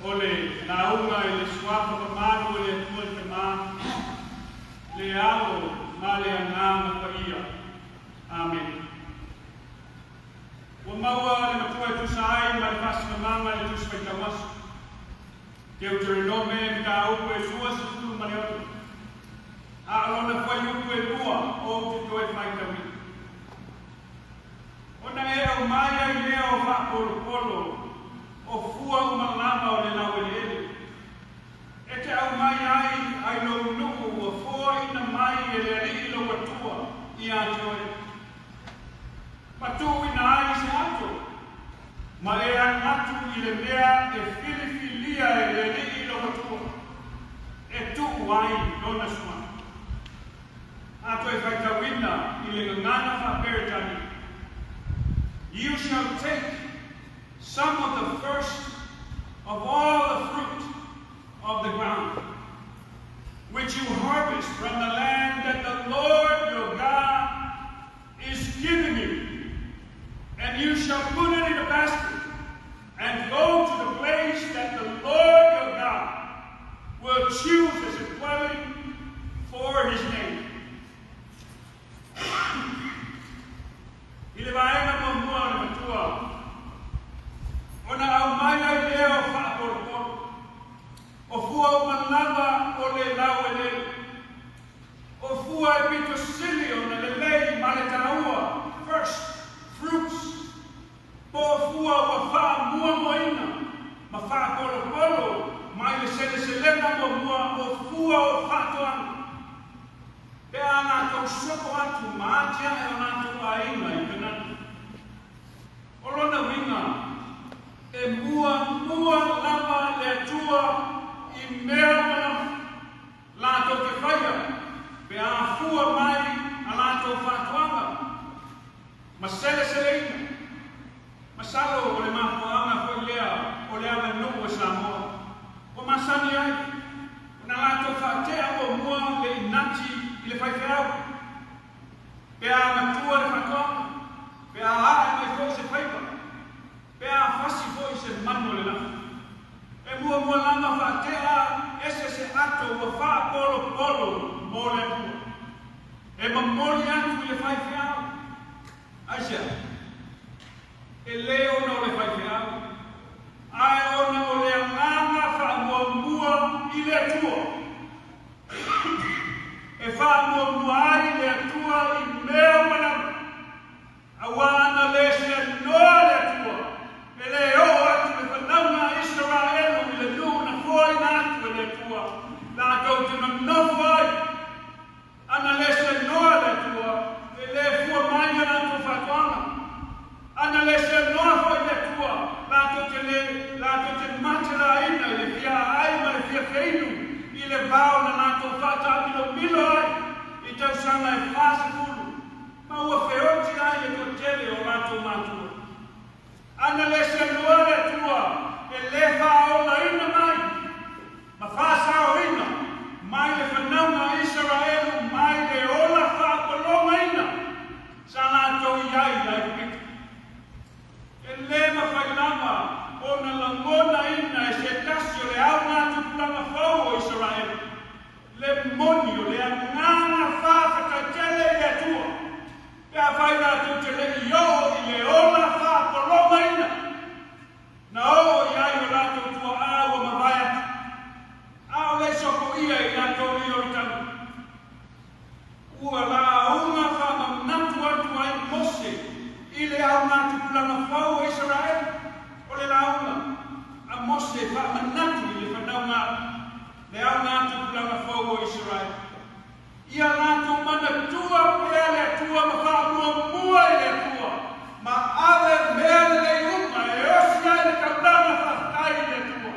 O le lauga i le Suafa mamalu o le Atua le Tama, le Alo ma le Agaga Paia. Amene. Ua maua le Matua e tusa ai ma le faasilamaga i le Tusi Faitau Aso. Deuteronome mataupu e 26, a o lona fuaiupu e lua ou te toe faitauina. Ona e aumai ai lea o faapolopolo o fua uma lava o le laueleele, e te aumai ai ai lou nuu ua foaina mai e le Alii lou Atua ia te oe, ma tuuina ai se ato, ma e alu atu i le mea e filifilia e le Alii lou Atua, e tuu ai lona suafa. A toe faitauina i le gagana faa-Peretania, You shall take some of the first of all the fruit of the ground, which you harvest from the land that the Lord your God is giving you, and you shall put it in a basket, and go to the place that the Lord your God will choose as a dwelling for his name. I le vaega muamua o le matua, ona aumai ai lea o faapolopolo, o fua uma lava o le laueleele, o fua e pito sili ona lelei ma le taua, first fruits, Po o fua ua faamuamuaina ma faapolopolo mai le seleselega muamua o fua o faatoaga, pe a latou soko atu ma atiae o latou aiga i Kanana. O lona uiga, e muamua lava le Atua i mea uma lava latou te faia pe a fua mai a latou faatoaga. Ma seleseleina. Masalo o le mafuaaga foi lea o le aganuu a Samoa ua masani ai ona latou faatea muamua le inati i le faifeau, pe a matua le faatoaga, pe a ae mai foi se faiva, pe a fasi foi se manu o le lafo. E muamua lava faatea ese se ato ua faapolopolo mo le Atua. E momoli atu i le faifeau. Aisea? E lē ona o le faifeau, ae ona o le agaga faamuamua i le Atua. E faamuamua ai le Atua i mea uma lava. Aua ana lē seanoa le Atua, e lē oo atu le fanauga a Isaraelu i le nuu na foaina atu e le Atua, latou te nonofo ai. Ana lē seanoa le Atua, e lē fua mai a latou faatoaga. Ana lē seanoa foi le Atua, latou te lē, latou te matelaina i le fia aai ma le fia feinu i le vao na latou faataamilomilo ai i tausaga e 40, ma ua feoti ai le toatele o latou matua. Ana lē seanoa le Atua, e lē faaolaina mai ma faasaoina mai le fanauga a Isaraelu mai le ola faapologaina sa latou i ai i Aikupito. E lē mafai lava ona lagonaina e se tasi o le augatupulaga fou o Isaraelu le moni o le agaga faafetai tele i le Atua pe afai latou te le i oo i le ola faapologaina Na oo i ai o latou tua'a ua mavae atu, ʻaʻole i sopoia i latou i Ioritana. Ua lauga faamanatu atu ai Mose i le augatupulaga fou o Isaraelu, o le lauga a Mose faamanatu i le fanauga le augatupulaga fou o Isaraelu. Ia latou manatua pea le Atua ma faamuamua i le Atua, ma ave mea lelei uma e osi ai le taulaga faafetai i le Atua,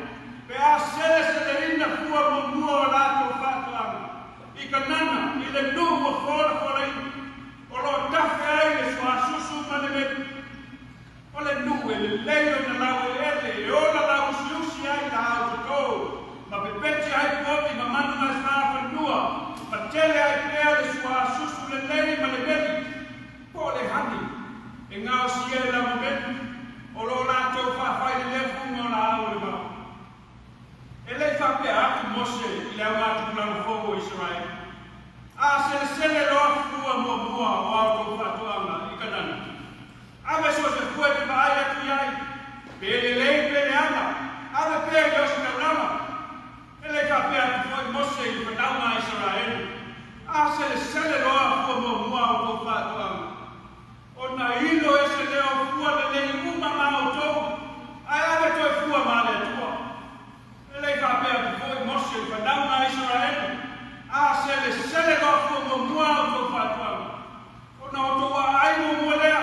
pe a seleseleina fua muamua o latou faatoaga i Kanana, i le nuu ua folafolaina, o lo o tafe ai le suasusu ma le meli. O le nuu e lelei ona laueleele e ola lauusiusi ai laau toto, ma pepeti ai povi ma manu gaefafanua, ma tele ai pea le suasusu lelei ma le meli, po o le honey, e gaosia e lamameli. atu Mose i le augatupulaga fou o Isaraelu, A selesele loa fua muamua o a outou faatoaga i Kanana, ave so o se fua e te vaai atu i ai, pe lelei pe leaga, ave pea i le ositaulaga. E le i faapea atu foi Mose i le fanauga a Isaraelu, A selesele loa fua muamua a outou faatoaga, ona ilo ese lea o fua lelei uma ma outou, ae ave toe fua ma le Atua. E le i faapea atu foi Mose i le fanauga a Isaraelu, A selesele loa fua muamua a outou faatoaga, ona outou aai muamua lea,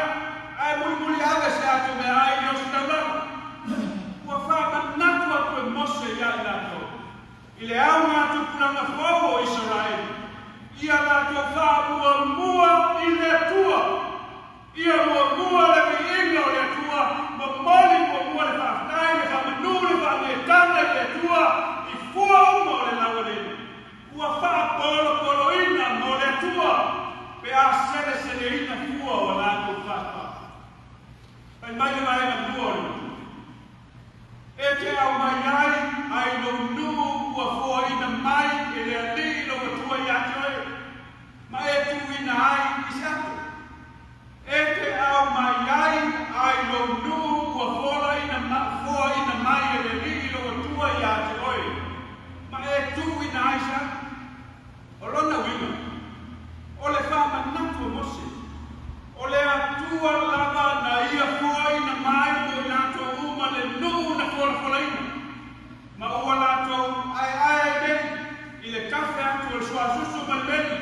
ae mulimuli ave se ato meaai i le ositaulaga. Ua faamanatu atu e Mose ia i latou, i le augatupulaga fou o Isaraelu, ia latou faamuamua i le Atua. Ia muamua le viiga o le Atua, momoli muamua le faafetai, le faamanu, le faaneetaga i le Atua i fua uma o le laueleele. Ua faapolopoloina mo le Atua pe a seleseleina fua o a latou faatoaga. Fai mai le vaega lua o le matua, E te aumai ai ai lou nuu ua foaina mai e le Alii lou Atua ia te oe, ma e tuuina ai i se ato. E te aumai ai ai lou nuu ua foaina mai e le Alii lou Atua ia te oe, ma e tuuina ai se ato. O lona uiga, o le faamanatu o Mose, o le Atua lava na ia foaina mai mo i latou uma le nuu na folafolaina, ma ua latou aeae ai nei i le tafe atu o le suasusu ma le meli,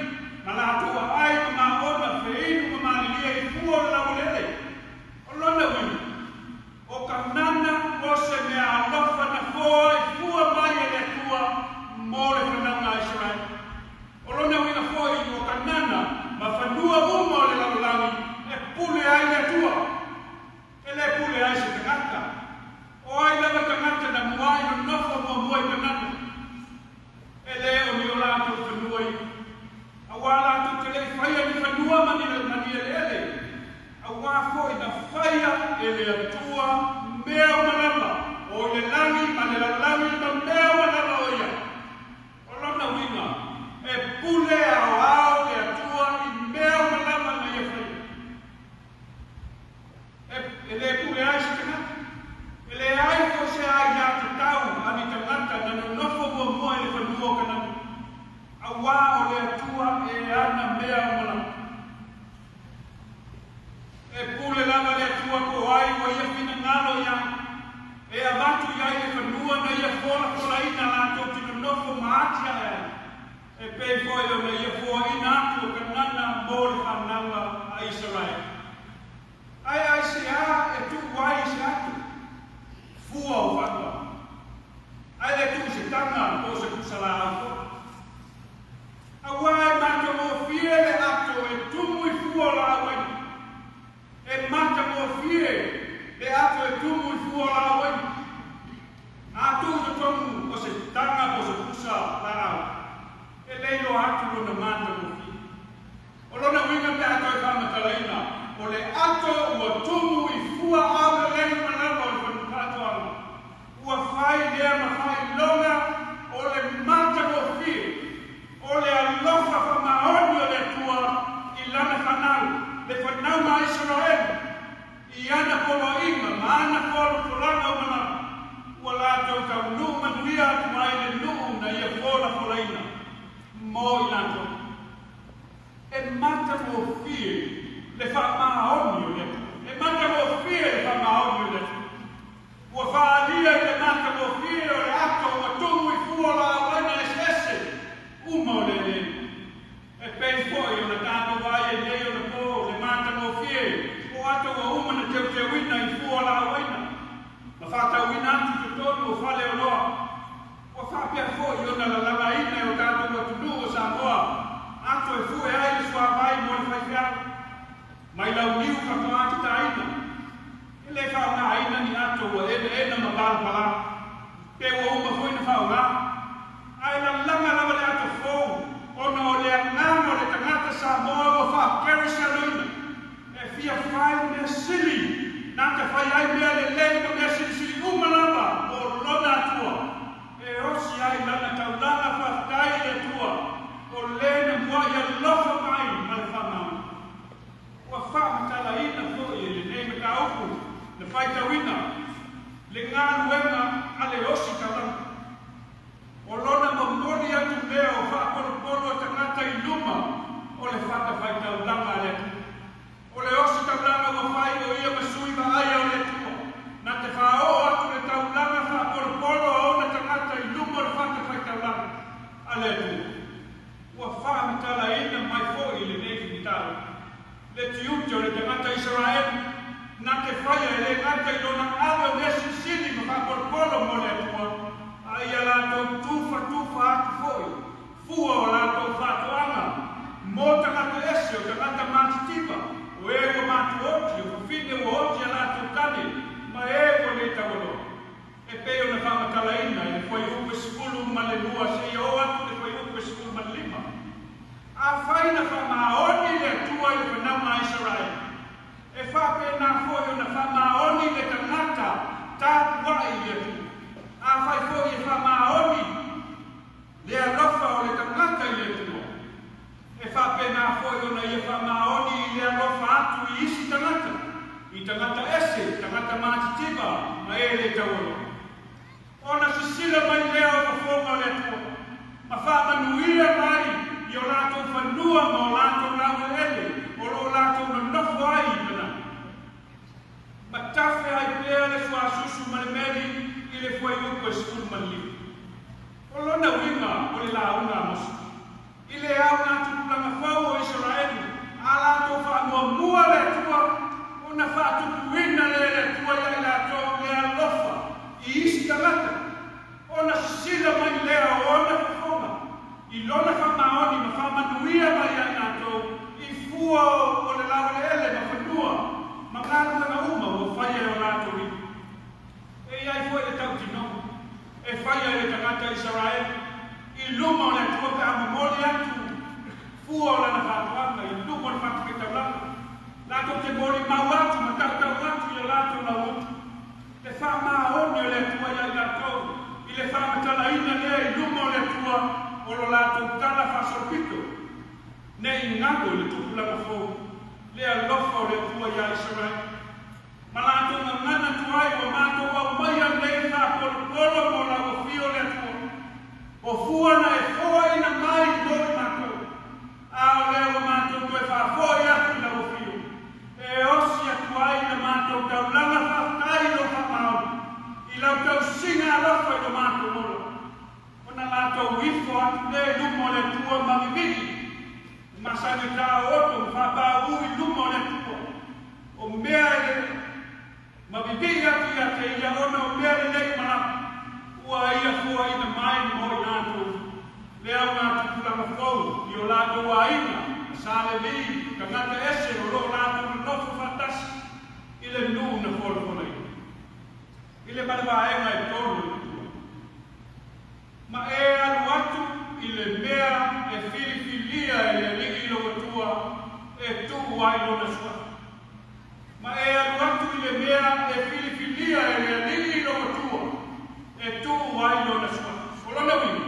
ma latou aai ma maona feinu ma malilie i fua o le laueleele. O lona uiga, O Kanana o se mea alofa na foai fua mai e le Atua mo le fanauga a Isaraelu. O lona uiga foi o Kanana ma fanua uma o le lalolagi e pule ai le Atua. E le pule ai se tagata. O ai lava tagata na muai nonofo muamua i Kanana? E le o ni o latou fanua ia, auā latou te le i faia ni fanua ma ni eleele, auā foi na faia e le Atua mea uma lava o i le lagi ma le lalolagi ma mea uma lava o i ai. O lona uiga, e pule aoao le Atua i mea uma lava na ia faia. E le pule ai se tagata. E leai foi se aiatatau a ni tagata na nonofo muamua i le fanua o Kanana, auā o le Atua e ana mea uma lava. E pule lava le Atua ko ai ua ia finagalo i ai, e avatu i ai le fanua na ia folafolaina latou te nonofo ma atiae ai. E pei foi ona ia foaina atu o Kanana mo le fanauga a Isaraelu. Ae aisea e tuu ai i se ato? Fua o faatoaga. Ae le tuu i se taga po o se pusa laau foi. Auā e matagofie le ato e tumu i fua o laau aina. E matagofie le ato e tumu i fua o laau aina. A tuu i totonu o se taga po o se pusa laau, e le iloa atu lona matagofie. O lona uiga pe a toe faamatalaina, o le ato ua tumu i fua aulelei uma lava o le faatoaga, ua fai lea ma faailoga o le matagofie o le alofa faamaoni o le Atua i Lana fanau, le fanau ma Isaraelu, i ana poloaiga ma ana folafolaga uma lava, ua latou taunuu manuia atu ai le nuu na ia folafolaina mo i latou. E matagofie le faamaoni o le Atua. E matagofie le faamaoni o le Atua. Ua faaalia i le matagofie o le ato ua tumu i fua o laau aina eseese uma o le eleele. E pei foi ona tatou vaai ai nei ona po le matagofie o ato ua uma na teuteuina i fua o laau aina ma faatauina atu i totonu o fale oloa. Ua faapea foi ona lalagaina e o tatou atunuu o Samoa ato e fue ai le suavai mo le faifeau. Mai launiu faatoa kitaina. E le faaaogaina ni ato ua enaena ma palapala, pe ua uma foi na faaaoga. Ae lalaga lava le ato fou ona o le agaga o le tagata Samoa ua faakerisianoina. E fia fai mea sili na te fai ai mea lelei ma mea silisili uma lava mo lona Atua e osi ai lana taunuu. 32 seia oo atu i le fuaiupu e 15. Afai na faamaoni le Atua i le fanauga a Isaraelu, e faapena foi ona faamaoni le tagata tapuai i le Atua. Afai foi e faamaoni le alofa o le tagata i le Atua, e faapena foi ona ia faamaoni i le alofa atu i isi tagata, i tagata ese, tagata matitiva ma e le taualoa. Ona sisila mai lea o fofoga o le Atua, ma faamanuia mai i o latou fanua ma o latou laueleele o lo o latou nonofo ai i Kanana. Ma tafe ai pea le suasusu ma le meli i le fuaiupu e 15. O lona uiga o le lauga a Mose, i le ao ngā tupulaga fou o Isaraelu, a latou faamuamua le Atua, ona faatupuina lea e le Atua ia i latou le alofa i isi tagata, ona sisila mai lea o ona fofoga i lona faamaoni ma faamanuia mai ia i latou i fua o le laueleele ma fanua ma galuega uma ua faia e o latou lima. E i ai foi le tautinoga e faia e le tagata Isaraelu i luma o le Atua pe a momoli atu fua o lana faatoaga i luma o le fatafaitaulaga, latou te molimau atu ma tautau atu i o latou lauoto le faamaoni o le Atua ia i latou i le faamatalaina lea i luma o le Atua o lo latou tala faasolopito ne i galo i le tupulaga fou le alofa o le Atua ia Isaraelu. Ma latou gagana tuai ua matou aumaia nei faapolopolo mo lau afio le Atua. O fua na e foaina mai mo i matou, a o lea ua matou toe faafoi atu i lau afio, e osi atu ai la matou taulaga faafetai i lou faamaoni, i lau tausiga alofa i lo matou ola. Ona latou ifo atu lea i luma o le Atua ma vivii, e masani ta o oto ma faapauu i luma o le Atua, o mea e le ma vivii atu ia te ia ona o mea lelei ma lava, ua ia foaina mai mo i latou, le au ngā tupulaga fou i o latou aiga, ma Sa Levi, tagata ese o lo o latou nonofo faatasi i le nuu na folafolaina. I le ma le vaega e tolu o le matua. Ma e alu atu i le mea e filifilia e le Alii lou Atua e tuu ai lona suafa. Ma e alu atu i le mea e filifilia e le Alii lou Atua e tuu ai lona suafa. O lona uiga,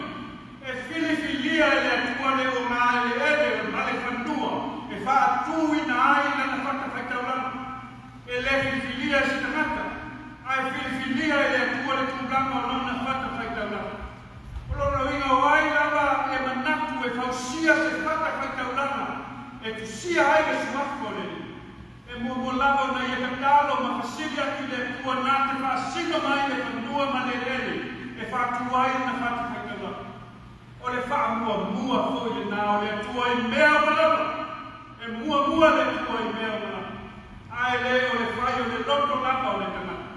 e filifilia e le Atua le ogaeleele ma le fanua e faatuina ai lana fatafaitaulaga. E le filifilia e se tagata, ae filifilia e le Atua le tulaga o lona fatafaitaulaga. O lona uiga o ai lava e manatu e fausia se fatafaitaulaga e tusia ai le suafa o le Alii, e muamua lava ona ia tatalo ma fesili atu i le Atua na te faasino mai le fanua ma le eleele e faatu ai lana fatafaitaulaga. O le faamuamua foi lena o le Atua i mea uma lava. E muamua le Atua i mea uma lava, ae le o le fai o le loto lava o le tagata.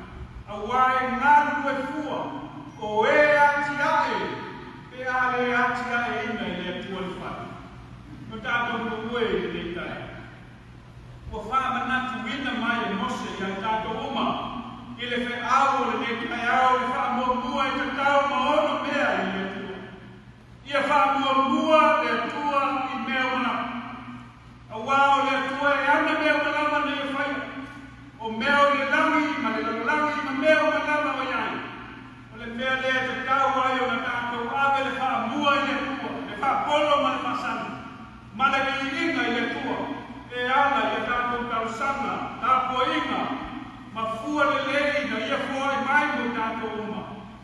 Auā e galulue fua o e atiae pe a le atiaeina e le Atua le fale. No tatou nuu e i lenei taeao. Ua faamanatuina mai e Mose ia i tatou uma i le feau o lenei taeao le faamuamua e tatau ma ono mea i le Atua. Ia faamuamua le Atua i mea uma lava. Auā o le Atua e ana mea uma lava na ia faia, o mea o le lagi ma le lalolagi ma mea uma lava o i ai. O le mea lea e tatau ai ona tatou ave le faamua i le Atua, le faapolo ma le faasani, ma le viiga i le Atua, e ala i a tatou talosaga, tapuaiga, ma fua lelei na ia foai mai mo i tatou uma.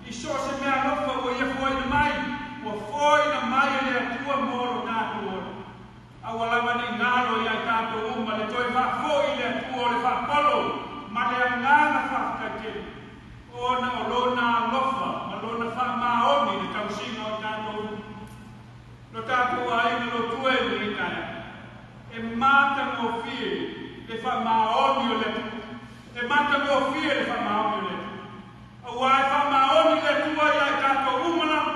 I so o se mea alofa ua ia foaina mai, ua foaina mai e le Atua mo lo tatou ola. Aua lava ne i galo ia i tatou uma le toe faafoi i le Atua o le faapolo ma le agaga faafetai tele, ona o Lona alofa ma Lona faamaoni i le tausiga o i tatou uma. Lo tatou aiga lotu e i lenei taeao, e matagofie le faamaoni o le Atua. E matagofie le faamaoni o le Atua. Auā e faamaoni le Atua ia i tatou uma lava,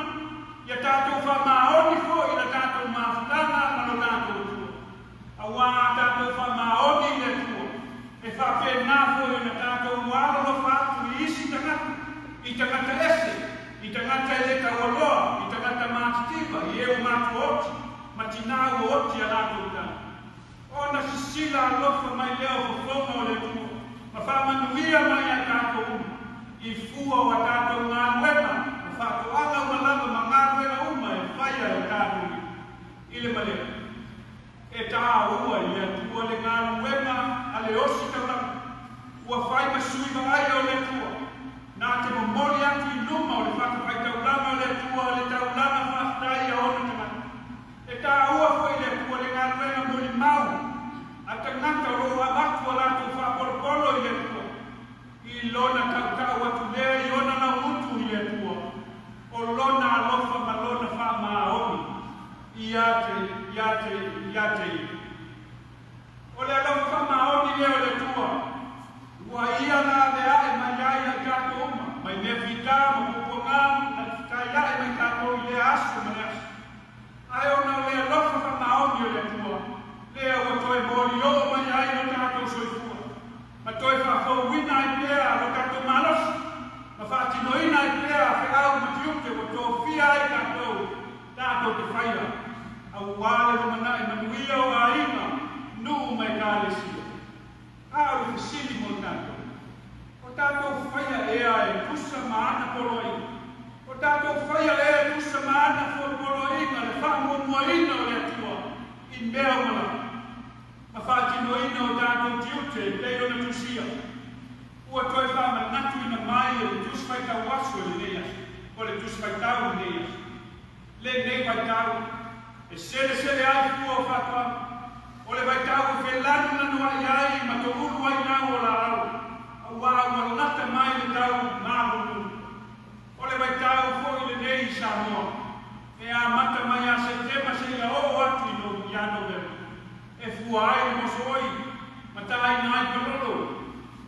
ia tatou faamaoni foi i la tatou mafutaga ma lo tatou Atua. Auā a tatou faamaoni i le Atua, e faapena foi ona tatou alolofa atu i isi tagata, i tagata ese, i tagata e le taualoa, i. faiva i e ua matuaoti ma tinā ua oti a latou tala. Ona sisila alofa mai lea o fofoga o le Atua ma faamanuia mai ia i tatou uma, i fua o a tatou galuega ma faatoaga uma lava ma galuega uma e faia e o tatou lima. I le malea, e taua i le Atua le galuega a le ositaulaga ua fai ma sui vaaia o le Atua, na te momoli atu i luma o le fatafaitaulaga o le Atua le taulaga faafetai a ona tagata. E taua foi i le Atua le galuega molimau a tagata o lo o avatu a latou faapolopolo i le Atua, i lona tautau atu lea i ona laugutu i le Atua, o lona alofa ma lona faamaoni ia te ia te ia te ia. O le alofa faamaoni lea o le Atua, ua ia la aveaʻe mai ai ia i tatou uma, mai mea fita ma puapuaga na fetaiaʻe mai tatou i lea aso ma le aso. Ae ona o le alofa faamaoni o le Atua, lea ua toe molioo mai ai lo tatou soifua, ma toe faafouina ai pea lo tatou malosi, ma faatinoina ai pea feau ma tiute ua tofia ai tatou, tatou te faia, auā le lumanai manuia o aiga, nuu ma Ekalesia. A o le fesili mo tatou, o tatou faia ea e tusa ma ana poloaiga? O tatou faia ea e tusa ma ana poloaiga le faamuamuaina o le Atua i mea uma lava, ma faatinoina o tatou tiute e pei ona tusia? Ua toe faamanatuina mai e le Tusi Faitau Aso i lenei aso, o le Tusi Faitau i lenei aso. Lenei vaitau, e selesele ai fua o faatoaga. O le vaitau e felanulanuai ai ma toulu ai lau o laau, auā ua lata mai le tau malulu. O le vaitau foi lenei i Samoa, e amata mai ia Setema seia oo atu i ia Novema, e fua ai le mosooi ma tāina ai palolo,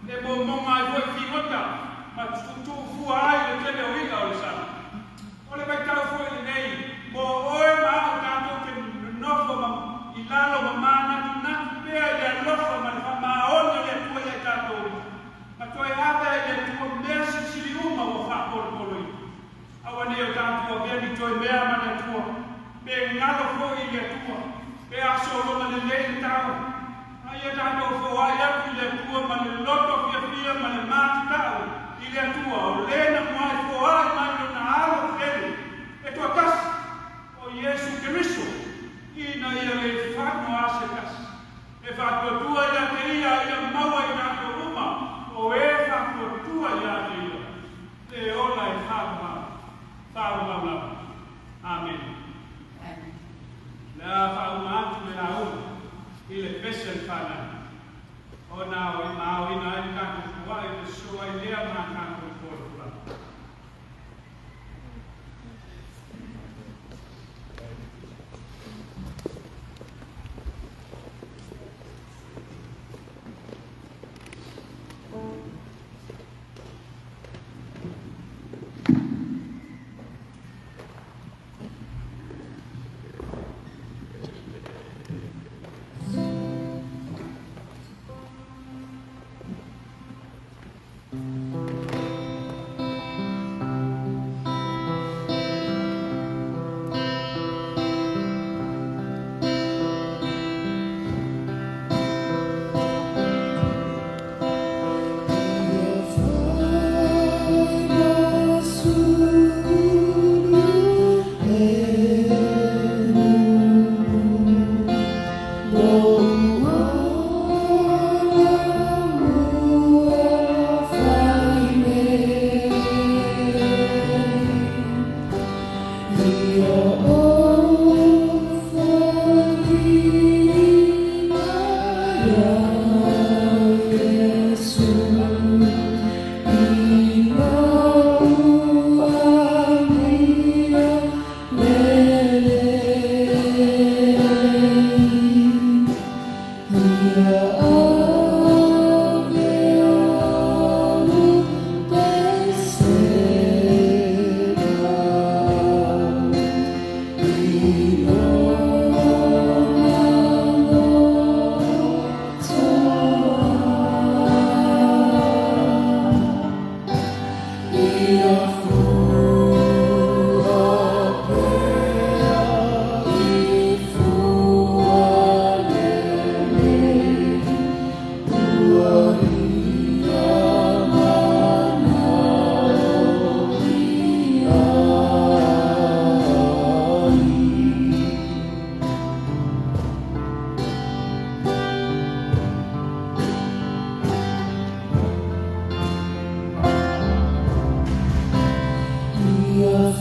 e momoga ai foi figota ma tuutuufua ai le tele o i'a o le sami. O le vaitau foi lenei mo oe ma a'u tatou te nonofo ma i lalo ma manatunatu pea i le alofa ma le faamaoni o le Atua ia i tatou uma, ma toe ave ai i le Atua mea silisili uma ua faapolopoloina. Auanei o tatou avea ni toe mea ma le Atua, pe galo foi i le Atua, pe a sologa lelei le tau, a ia tatou foai atu i le Atua ma le loto fiafia ma le matatau i le Atua, o le na muai foai mai lona Alo tele e toatasi, o Iesu Keriso, ina ia le fano a se tasi, e faatuatua ia te ia ia maua i tatou uma, o e faatuatua ia te ia le ola e faavavau, faavavau lava. Amene. O le a faauma atu le lauga i le pese a le fanau, ona o i maaoina ai le tatou fuaʻi le sosoo ai lea ma tatou folafolaga. Ia